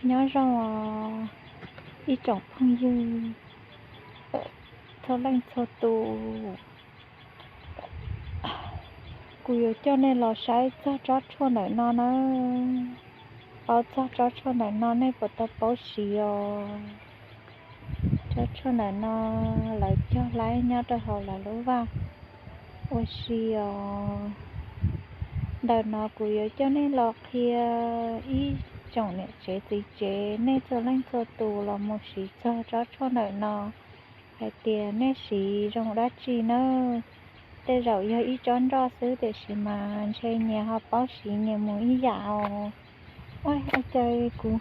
Nyob zoo os ib tsoom phooj ywg txhua leej txhua tus. Kuv yuav coj nej los saib txog tsob tshuaj ntawm no nawb. Paub txog tsob tshuaj ntawm no nej puas tau paub siv os? Tsob tshuaj ntawm no lawv cog laib nyob rau hauv lawv lub vaj ua si os. Ntawm no kuv yuav coj nej los qhia ib tsoom niam tsev txiv tsev nej txhua leej txhua tus los mus siv txog tsob tshuaj ntawm no hais tias nej siv zoo dab tsi nawb. Tej zaum yog ib tsob nroj xwb tiam sis mas ntshe nyias ho paub siv nyias mus ib yam os. Ua cas kuv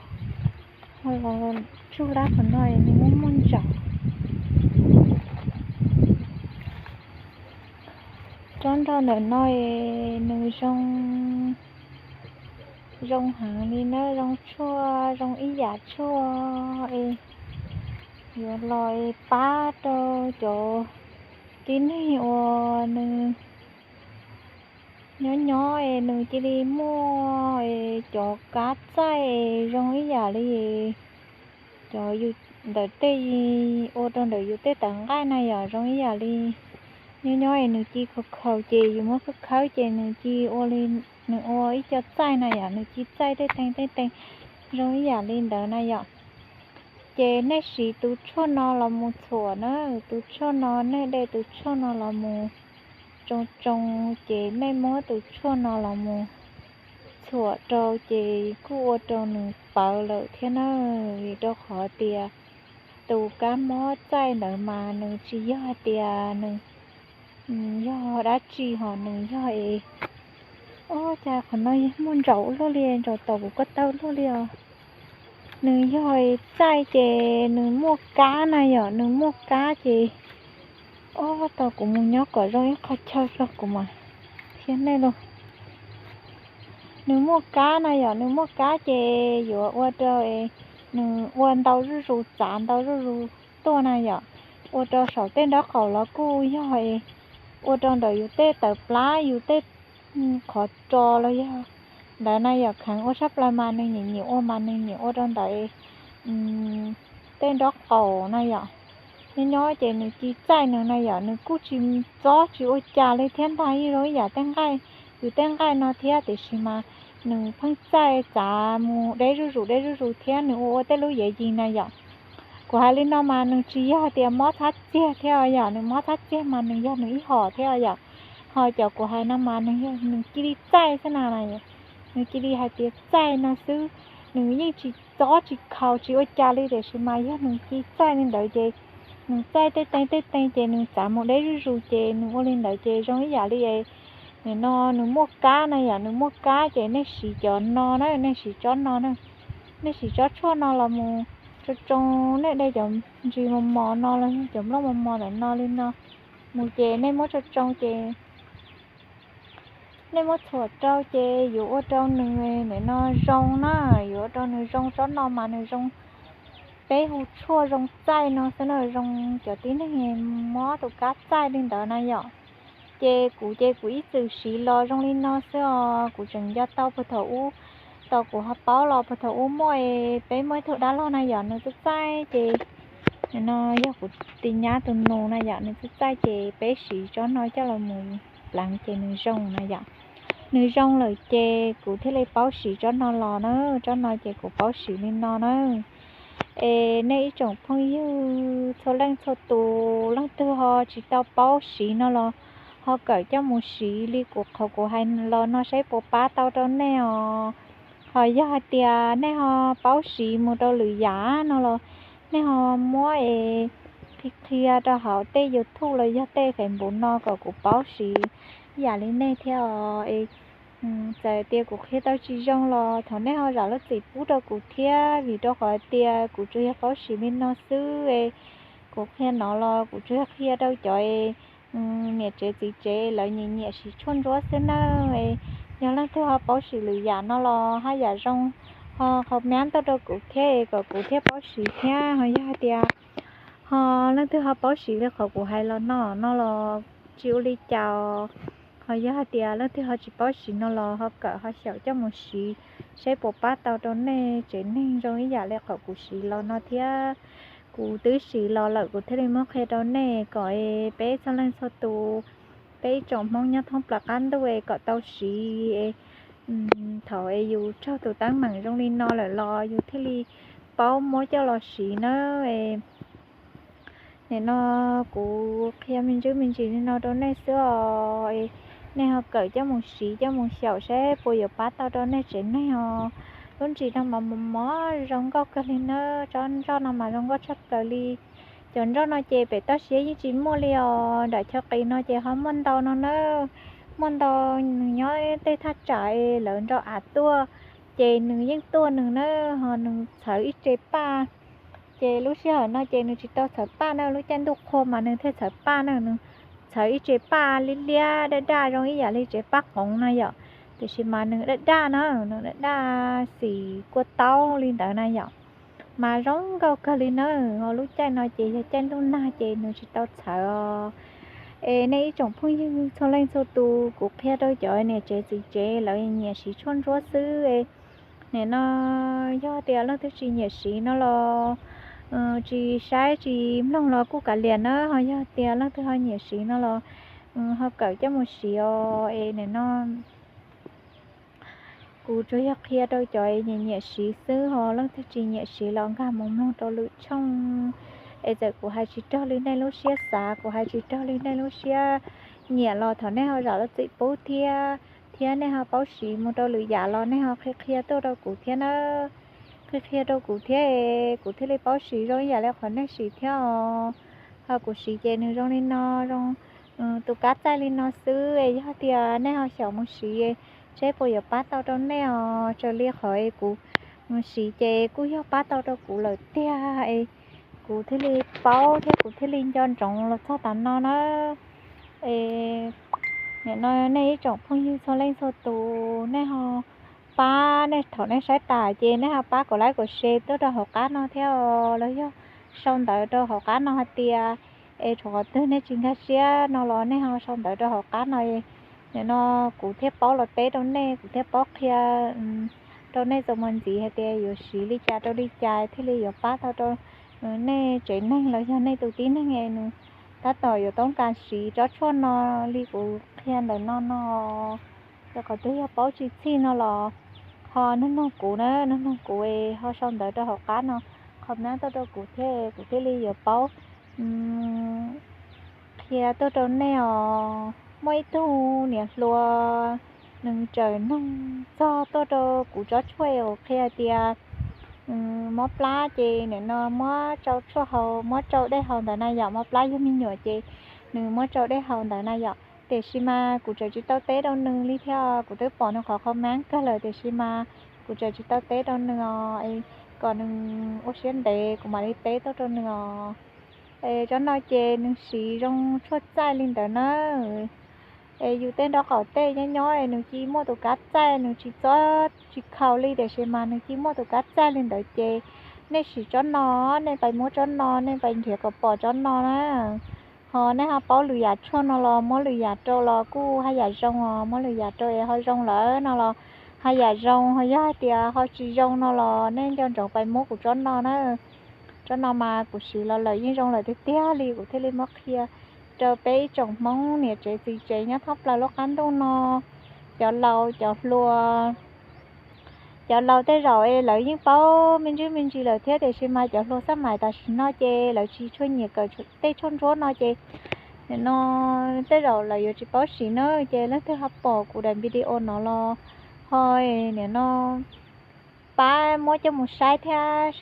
ho los tsuj lab qhov no es nws muaj muaj ntsaum. Tsob nroj ntawm no es nws zoo, zoo heev li na, zoo tshuaj zoo ib yam tshuaj es yuav los es pab rau cov tib neeg uas nws nyob nyob es nws cia li muaj es cov kab txaij es zoo ib yam li cov ntawm tej ua rau ntawm yus tej tawv nqaij na yom, zoo ib yam li nyob nyob es nws ci khaus khaus ces yus muab khawb khawb ces nws ci ua li, nws ua ib co txaij na yom, nws ci txaij tej teeg tej teeg zoo ib yam li ntawd na yom. Ces nej siv tus tshuaj no los mus txhuam na, tus tshuaj no nej de tus tshuaj no los mus tsoo tsoo, ces nej muab tus tshuaj no los mus txhuam rau ces kuj ua rau nws pawv lawm thiab na, vim rau qhov tias tus kab mob txaij ntawd mas nws tsis yog hais tias nws yog dab tsi ho nws yog es, ua cas qhov no muaj ntsaum luaj li, ntsaum tom kuv ko taw luaj li os. Nws yog txaij ces nws muaj kab na yom, nws muaj kab ces, ua tau kuv mus nyob kom zoo ib qho chaw tso kuv mam qhia nej lauj. Nws muaj kab na yom, nws muaj kab ces yuav ua rau nws ua ntau zuj zus, txav ntau zuj zus tuaj na yom, ua rau saum tej nraub qaum los kuj yog, ua rau ntawm yus tej tawv plab, yus tej qhov ro los yog ntawd na yom, kheev ua tshaj plaws mas nws nyiam nyiam ua mas nws nyiam ua rau ntawm tej nraub qaum na yom. Nyob nyob ces nws ci txaij nws na yom, nws kuj tsis txob tsis ua cas li thiab ntag, zoo ib yam tej nqaij, yus tej nqaij no thiab tiam sis mas nws pheej txaij txav mus deb zuj zus deb zuj zus thiab nws ua ua tej lub yev yis na yom. Kuv hais li no mas nws tsis yog tias mob txhab txiag thiab os yom, nws mob txhab txiag mas nws yog nws ib hom thiab os yom. Ho cov kuv hais no mas nws yog nws cia li txaij xwb na, nws cia li hais tias txaij no xwb, nws yeej tsis txob tsis khaus tsis ua cas li tiam sis mas yog nws ci txaij li ntawd ces nws txaij tej teev tej teev ces nws txav mus deb zuj zus ces nws ua li ntawd ces zoo ib yam li nim no nws muaj kab na yom, nws muaj kab ces nej siv cov no na, nej siv tsob no na, nej siv tsob tshuaj no los mus tsoo tsoo, nej de cov ntsis mos mos no los yog cov nplooj mos mos ntawm no li no mus ces nej muab tsoo tsoo ces nej muab txhuam rau ces yuav ua rau nws nim no zoo na, yuav ua rau nws zoo. Tsob no mas nws zoo, peb hu tshuaj zoo txaij no xwb na, zoo cov tib neeg mob tus kab txaij li ntawd na yom. Ces kuv ces kuv ib txwm siv los zoo li no xwb os, kuv tseem nco tau puag thaum ub, tau kuv ho paub los puag thaum ub muaj, peb muaj ib tug dab laug na yom, nws txaij txaij ces no yog kuv tus nyab tus nus na yom, nws txaij txaij ces peb siv tsob no coj los mus pleev ces nws zoo na yom. Nws zoo lawm ces kuv thiaj li paub siv tsob no los na, tsob no ces kuv paub siv li no na. Es nej ib tsoom phooj ywg txhua leej txhua tus, leej twg ho tsis tau paub siv no los ho kawm coj mus siv li kuv qhov kuv hais los no saib puas pab tau rau nej os. Ho yog hais tias nej ho paub siv mus rau lwm yam no los nej ho muab es qhia qhia rau hauv tej YouTube los yog tej Facebook no kom kuv paub siv ib yam li nej thiab os. Es txawm tias kuv qhia tau tsis zoo los thov nej ho zam lub txim pub rau kuv thiab, vim rau qhov hais tias kuv tsuas yog paub siv li no xwb es kuv qhia no los kuv tsuas yog qhia rau cov niam tsev txiv tsev lawv nyiam nyiam siv tshuaj ntsuab xwb na. Es yog leej twg ho paub siv lwm yam no los haj yam zoo ho comment tuaj rau kuv thiab es kom kuv thiaj paub siv thiab. Ho yog hais tias ho leej twg ho paub siv li qhov kuv hais los no no los tsis ua li cas os. Ho yog hais tias leej twg ho tsis paub siv no los ho kawm ho xyaum coj mus siv, saib puas pab tau rau nej tsev neeg zoo ib yam li qhov kuv siv los no thiab. Kuv twb siv los lawm kuv thiaj li muab qhia rau nej kom peb txhua leej txhua tus, peb ib tsoom Hmoob nyob thoob plaws qab ntuj es kom tau siv, thaum es yus raug tus teeb meem zoo li no lawm los yus thiaj li paub muab coj los siv nawb. Nim no kuv qhia me ntsis me ntsis li no rau nej xwb os. Nej ho kawm coj mus siv coj mus xyaum saib puas yuav pab tau rau nej tsev neeg os. Lub ntsis no mas mos mos zoo nkauj kawg li nawb, tsob nroj no mas zoo nkauj tshaj plaws li. Cov nroj no ces pem toj siab yeej tsis muaj li os, nram chaw qis no ces ho muaj ntau no na. Muaj ntau, nws nyob tej thaj tsam lawv nrog av tuaj, ces nws yeej tuaj nws na, ho nws txhawv ib tse paj. Ces lub sij hawm no ces nws tsis tau txhawv paj na, lub caij ntuj qhua mas nws thiaj txhawv paj na, nws txhawv ib tse paj liab liab daj daj zoo ib yam li tsev paj qoov na yom. Tiam sis mas nws daj daj na, nws daj daj xim kua taub li ntawd na yom. Mas zoo nkauj kawg li na, ho lub caij no ces yog caij ntuj nag ces nws tsis tau txhawv os. Es nej ib tsoom phooj ywg txhua leej txhua tus, kuv qhia rau cov niam tsev txiv tsev lawv nyiam siv tshuaj ntsuab xwb. Nim no yog tias leej twg tsis nyiam siv no los tsis saib tsis mloog los kuj kav liam na, ho yog tias leej twg ho nyiam siv no los ho kawm coj mus siv os. Es nim no kuv tsuas yog qhia rau cov nyiam nyiam siv xwb, ho leej twg tsis nyiam siv los nkag mus mloog rau lwm tshooj. Es txawm kuv hais tsis raug li nej lub siab xav, kuv hais tsis raug li nej lub siab nyiam los thov nej ho zam lub txim pub thiab, thiab nej ho paub siv mus rau lwm yam los nej ho qhia qhia tuaj rau kuv thiab na. Qhia qhia rau kuv thiab, kuv thiaj li paub siv zoo ib yam li qhov nej siv thiab os. Ho kuv siv ces nws zoo li no, zoo tus kab txaij li no xwb. Es yog tias nej ho xyaum mus siv, saib puas yuav pab tau rau nej os. Raws li qhov es kuv siv ces kuj yog pab tau rau kuv lawm tiag es kuv thiaj li paub thiab kuv thiaj li nco ntsoov los txog tav no na. Es nim no nej ib tsoom phooj ywg txhua leej txhua tus, nej ho pab, nej thaum nej saib tas ces nej ho pab kom like kom share tuaj rau hauv qab no thiab os, los yog sau ntawv rau hauv qab no hais tias es thaum qhov twg nej tsis nkag siab no los nej ho sau ntawv rau hauv qab no. Nim no kuv thiaj paub los teb rau nej, kuv thiaj paub qhia rau nej txuas mus ntxiv hais tias yuav siv li cas rau li cas thiaj li yuav pab tau rau nej tsev neeg los yog nej tus tib neeg es nws tab tom yuav toob kas siv tsob tshuaj no li kuv qhia ntawm no no. Rau qhov twg yog paub tsis txhij no los ho nug nug kuv na, nug nug kuv es ho sau ntawv rau hauv qab no, comment tuaj rau kuv thiab, kuv thiaj li yuav paub qhia tuaj rau nej os. Muaj ib tug niam hluas nws txawm nug txog tuaj rau kuv tsob tshuaj uas qhia tias mob plab ces nim no muab tsau tshuaj haus, muab tsau dej haus ntawd na yom. Mob plab yug me nyuam ces nws muab tsau dej haus ntawd na yom. Tiam sis mas kuv tseem tsis tau teb rau nws li thiab, kuv twb pom nws qhov comment kawg lawm tiam sis mas kuv tseem tsis tau teb rau nws os. Kom nws ua siab ntev kuv mam li teb tuaj rau nws os. Es tsob no ces nws siv zoo tshuaj txaij li ntawd na. Es yus tej nraub qaum tej nyob nyob es nws cia muaj tus kab txaij, nws tsis txob tsis khaus li tiam sis mas nws cia muaj tus kab txaij li ntawd ces nej siv tsob no, nej pais muab tsob no, nej pais nrhiav kom pom tsob no na. Ho nej ho paub lwm yam tshuaj no los muab lwm yam rau los kuj haj yam zoo os, muab lwm yam rau es ho zoo lawm no los haj yam zoo, ho yog hais tias ho tsis zoo no los nej nco ntsoov pais muab kuv tsob no na. Tsob no mas kuv siv los lawm yeej zoo lawm tiag tiag li, kuv thiaj li muab qhia rau peb ib tsoom Hmoob niam tsev txiv tsev nyob thoob plaws lub qab ntuj no, cov laus cov hluas. Cov laus tej zaum es lawv yeej paub me ntsis me ntsis lawm thiab tiam sis mas cov hluas xab mais tam sim no ces lawv tsis tshua nyiam kawm tej tshuaj ntsuab no ces nim no tej zaum lawv yuav tsis paub siv na. Ces leej twg ho pom kuv daim video no los ho nim no pab muab coj mus saib thiab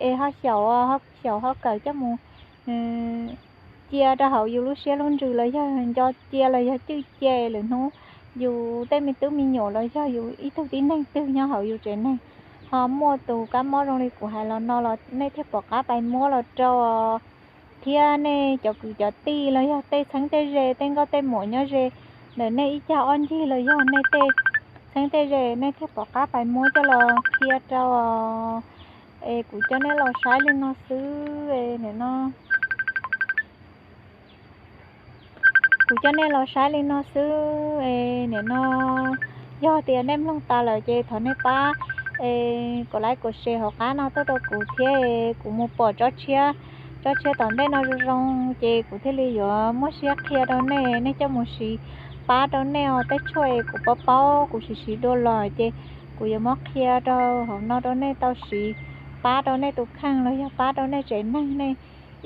es ho xyaum, ho xyaum ho kawm coj mus cia rau hauv yus lub siab lub ntsws los yog nco cia los yog cwj cia lwm hnub yus tej me tub me nyuam los yog yus ib tug tib neeg twg nyob hauv yus tsev neeg ho muaj tus kab mob zoo li kuv hais los no los nej thiaj pom qab pais muab los rau thiab nej cov kwv cov tij los yog tej txheeb tej ze tej nkauj tej muam nyob ze ntawm nej ib cag ob ncig los yog nej tej txheeb tej ze nej thiaj pom qab pais muab coj los qhia rau. Es kuv coj nej los saib li no xwb nim no. Kuv coj nej los saib li no xwb es nim no yog tias nej mloog tas lawm ces thov nej pab es kom like kom share hauv qab no tuaj rau kuv thiab, kuv mus pom tsob tshiab, tsob tshiab tom ntej no zoo zoo ces kuv thiaj li yuav muaj siab qhia rau nej, nej coj mus siv pab rau nej os. Tej tshuaj es kuv paub paub kuv siv siv dua los ces kuv yuav muab qhia rau hauv no rau nej tau siv pab rau nej tus kheej los yog pab rau nej tsev neeg, nej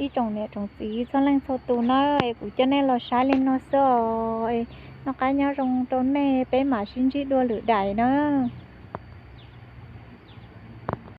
ib tsoom niam tsoom txiv txhua leej txhua tus nawb. Es kuv coj nej los saib li no xwb os. Noj qab nyob zoo rau nej, peb mam sib ntsib dua lwm daim nawb.